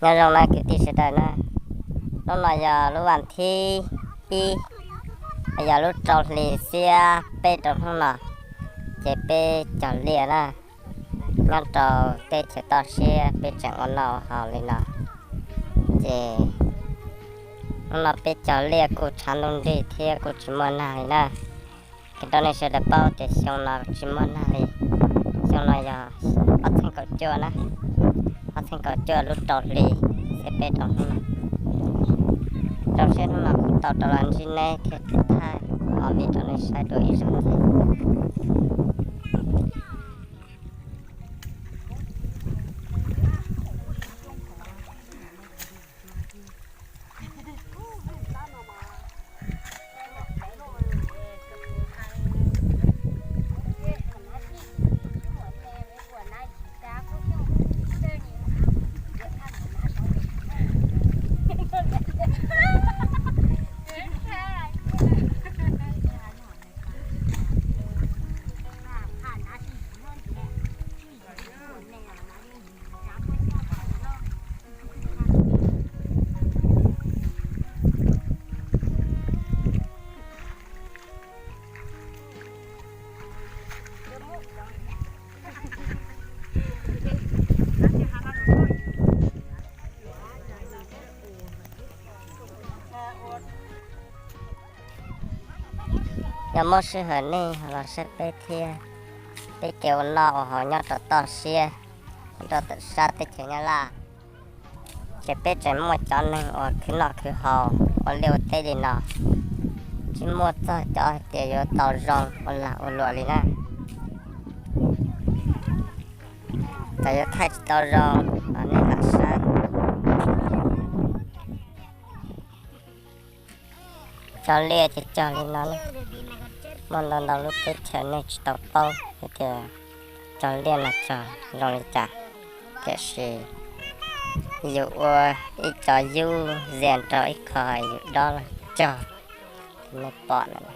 Nyob zoo na kwv tij sawv daws na, hnub no yog lub vas thib ib, yog lub rau hli xiab peb rau hnub no, ces peb cog liaj na, nyob rau teb chaws toj siab peb tseem ua noj ua haus li no, ces hnub no peb cog liaj kuj tshav ntuj nrig thiab kuj tsis muaj nag li na. Ces rau nej sawv daws paub tias xyoo no tsis muaj nag li. Xyoo no yog ob txhiab kaum cuaj na, ob txhiab kaum cuaj lub rau hli xiab peb rau hnub no. Rau siab hnub no kuv tau rov los ntsib neb thiab thaij ob vim rau nej saib dua ib zaug ntxiv. Yog muaj sij hawm nej los saib peb thiab, peb kev ua noj ua haus nyob rau toj siab, nyob rau sab teb chaws Nyab Laj. Ces peb tseem muaj cov neeg uas khwv noj khwv haus ua liaj ua teb li no, tsis muaj txog cov hais tias yuav tau zoo ua lag ua luam li na. Txawm yuav thaij tsis tau zoo los nej lam saib. Cog liaj ces cog li no, muaj ntau ntau lub teb chaws nej tsis tau paub hais tias cog liaj no cog zoo li cas, tiam sis yus ua ib co yub zias rau ib qho yus dob los cog, nej pom na.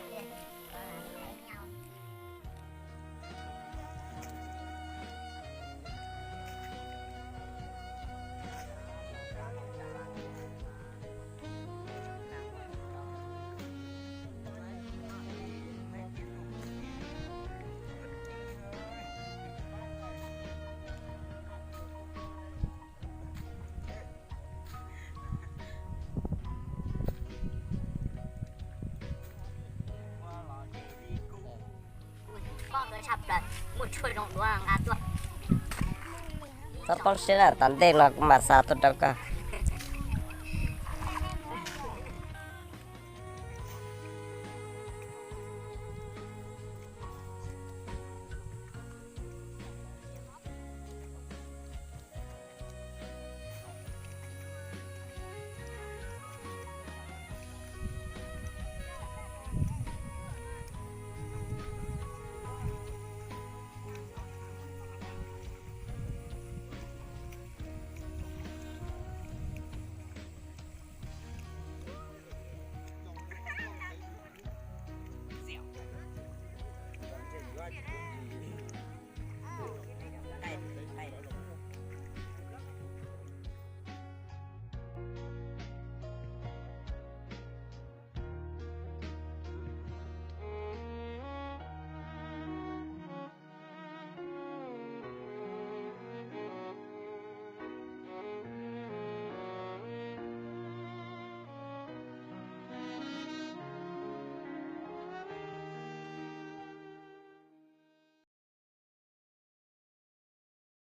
Txhob poob siab na, tom ntej no kuv mam xa tuaj rau koj.